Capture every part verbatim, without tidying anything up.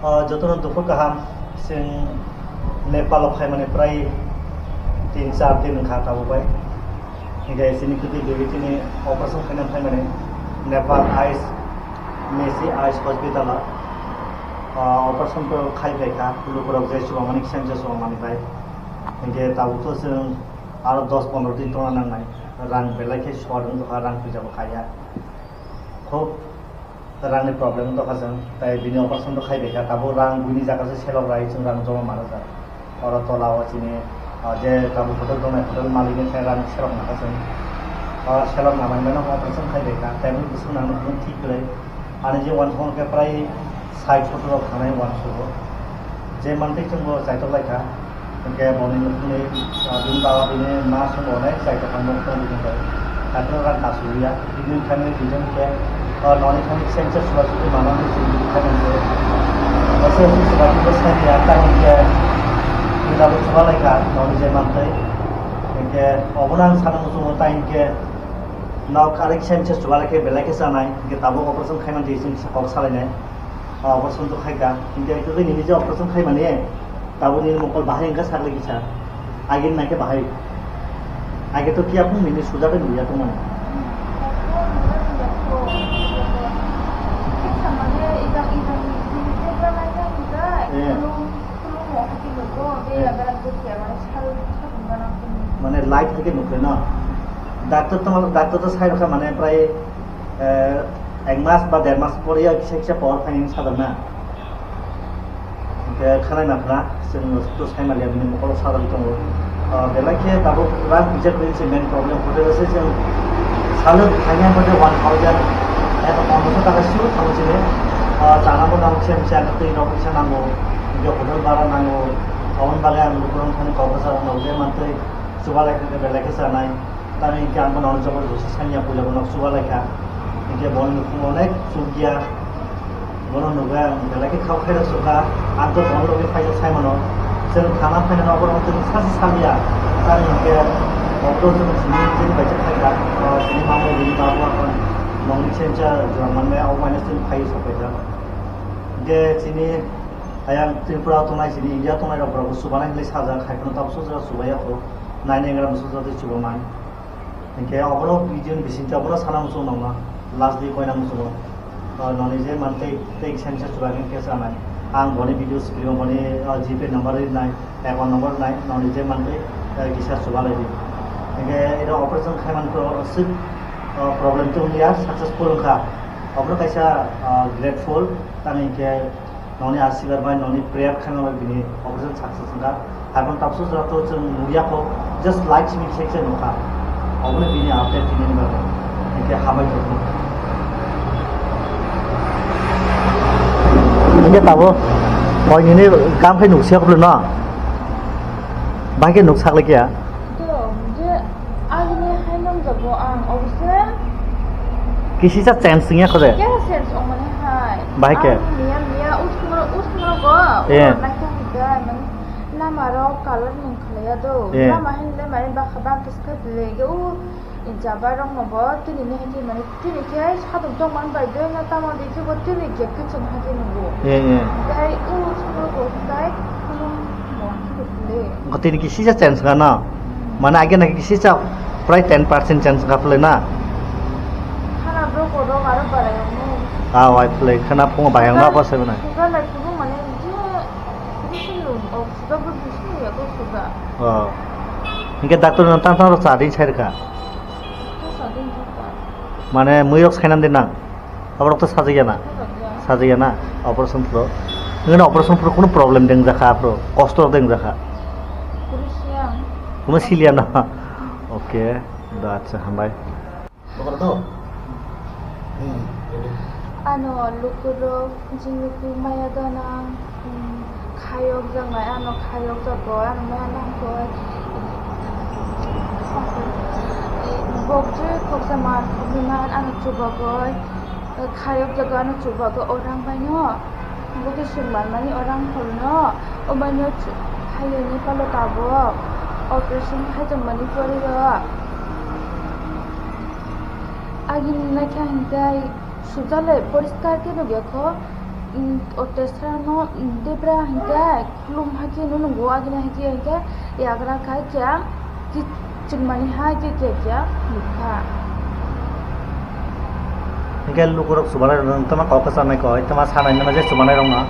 O, jotono dukhu kaham, chwng Nepal o phaimani prai tin char din wngkha tabuk bai. Hinkhe chini kwtwi bebitini operation khaina phaimani Nepal Eyes, Mercy Eyes Hospital o, o, operation to khai phaikha, lukurok je chubamani kisa misa chubamani bai. Hinkhe tabuk to chwng aro dos pondro din tongna nangnai, rang belai khe short wngtokha, rang puisa bo kaiya. Khub rangni problem wngtokha chwng, tai bini operation to khai baikha, tabuk rang buini jaga se selok rai chwng rang joma manajak. Oro tola o chini, ah, je tabuk hotel tongnai, hotel malikni thai rang selok nangkha chwng. O selok nangmani mano operation khai baikha, tai bini bwswk nangno phunuk thik kwrwi. Ani je uansukmung khe prai sait sottor rok thangnai uansugo. Je mantwi chwngbo chaitok laikha. Hinkhe boni nukhungni, ah, bini baba bini ma songbo onek chai tongkha nok tong bini bai. Haikhe rak kasu ya. Bini thani reason khe, ah, noni thani sensor suba subi manani sini thani se. Ese ese suba subi sani ya tang hinkhe. Bini abo suba laikha noni je mantwi. Hinkhe obono ang sana muchungo tang hinkhe. Nok arek sensor suba laikhe belai khe chanai. Hinkhe tabuk operation khaimani twi chwng kok salainai. Ah, operation to khaikha. Hinkhe twi nini je operation khaimani, tabuk nini mokol bahai wngkha sakle kisa. Agini naikhe bahai. Age to kiya phung nini suja bai nuya tongmani. Eh. Mane light hai khe nukle no. Doctor to, doctor to sai rokha mane prai, eh, ek mas ba der mas pore ya kisa kisa power phaini sajak na. Hinkhe khanai ma phana, chwng to sai maliya bini mokolo sajagwi tongo. Ah, belai khe tabuk rang puisa kwrwi se main problem hotel se chwng saluk thangya hotel one thousand, eto pondroso taka sio thango chini. Ah, chana bo nang chem chem twi rok kisa nango, hinkhe hotel bara nango, aboni bagwi ang lukurok thani kok bwsa rok nang je mantwi chubalai khe belai khe chanai. Tamni hinkhe ang bono jobo josi sanya puila bono chubalai kha. Hinkhe bono nukhung onek chukya. Bono nugwi ang belai khe khao khairok sukha. Ang to bono logi phaijak sai mano. Chwng thana phainani oborok chwng sachi salya. Tamni hinkhe oborok chwng sini chini bai khe phaikha. O sini mamo bini babu akhon nongni sencha jora manmaya, o mane chwng phaiwi sokphaijak. Hinkhe chini ayang Tripura tongnai, chini India tongnai rok borok bo chubanai hinwi sajak, hai phano tabuk sojra chubaiya kho. Nainai wngkha gram sojra tei chubamani. Hinkhe oborok video ni bisingtwi oborok sana muchung nangma, last di koina muchungo. Ah, noni je mantwi tei kisa misa chubaikhe khe chanai. Ang boni video screen o boni, ah, G Pay number rinai, account number rinai, noni je mantwi, ah, kisa chubalai di. Hinkhe iro operation khaiman pro-, swk, ah, problem tong ya, successful wngkha. Oborok kaisa, ah, grateful, tamni hinkhe noni asirbad bai, noni prayer khana bai bini operation success wngkha. Haikhe tabuk sojra to chwng nukya kho, just light simi kisa kisa nukha. Obono bini update tini ni bagwi. Hinkhe hambai tongkha. Hinkhe tabuk koi nini kam khai nuksia khulno. Bahai khe nuk saklai kya? To, je agini hai nangjago ang, obose. Kisisa change wngya kho de? Kesa change ongmani hai. Bahai khe? Ang miya, miya, usmoro, usmoro go. Eh. Naikha hinkhe, mane, lama rok colour nung khlaiya do. Eh. Lama hinle, mane, bakha, bakha swkha bele, ge, u, jaba rok no bo, tini ni hai khe, mane, tini khe, sadok dongman bai de, na tamo de khe bo, tini gate khe chwng hai khe nungo. Eh, eh. Tei, u, usmoro go, tei, khulum, mo, khe bele. Tini kisisa change wngkha na? Mane age naki kisi chak prai ten percent chance wngkha phlai na? Khana bro, borok aro barai wngo. Ah, wai phlai khana phungo bai wngno apa sai bwnai? Suga lai phuru mane je bisingo, o suga bo bisingo ya ko suga. Oh. Hinkhe doctor no tang tang ro cha din sai rwkha. To sa din thokha. Mane mui rok sainan din nang? Aborok to sajagya na? Sajagya. Sajagya na? Operation phuru. Nini operation phuru kunu problem dengjakha aphuru? Kosto dengjakha? Kunu siya. Kunu siliya na? Okay. Da, acha, hambai. Ano lukurok jini maya gana. Khayok jaknai, ano khayok jago, ano maya nangkoi. Bokjoi khoksa man, khoksa man, ano chubagoi. Khayok jago, ano chubagoi, orang baino. Bokhe sung manmani orang phurno, o baino chu-, hayo ni palo tabok. Operation khai tongmani pore o. Agini naikha hinkhe sujalai poriskar khe nukya kho. Mm, o test rano, mm, debra hingke khulum hake nungo agini hake hingke yagra kai kya ki chingmani hai ke kya kya nukha. Hingke lukurok chubanai rok nung tama kok sanai koi, tama sanai nama je chubanai rok na.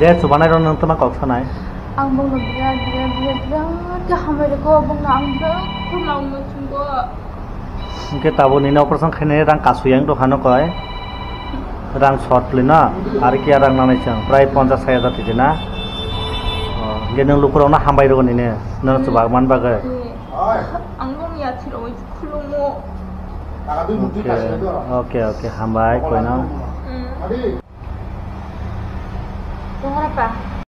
Je chubanai rok nung tama kok sanai. Ang bongno birat, birat, birat, birat ke hambai rego, bongno ang birat khulum ang no chungo. Hingke tabuk nini operation khainai rang kasuyang dophano koi. Rang short play na, ar kiya rang nanai chang, prai ponchas sai hajar tiji na. Oh, hingke nung lukurok no hambai rego nini, nono chubak man bagwi. Ang bongni yathir rogwi khulumo. Okay, okay, okay, hambai koino. Tongra pa.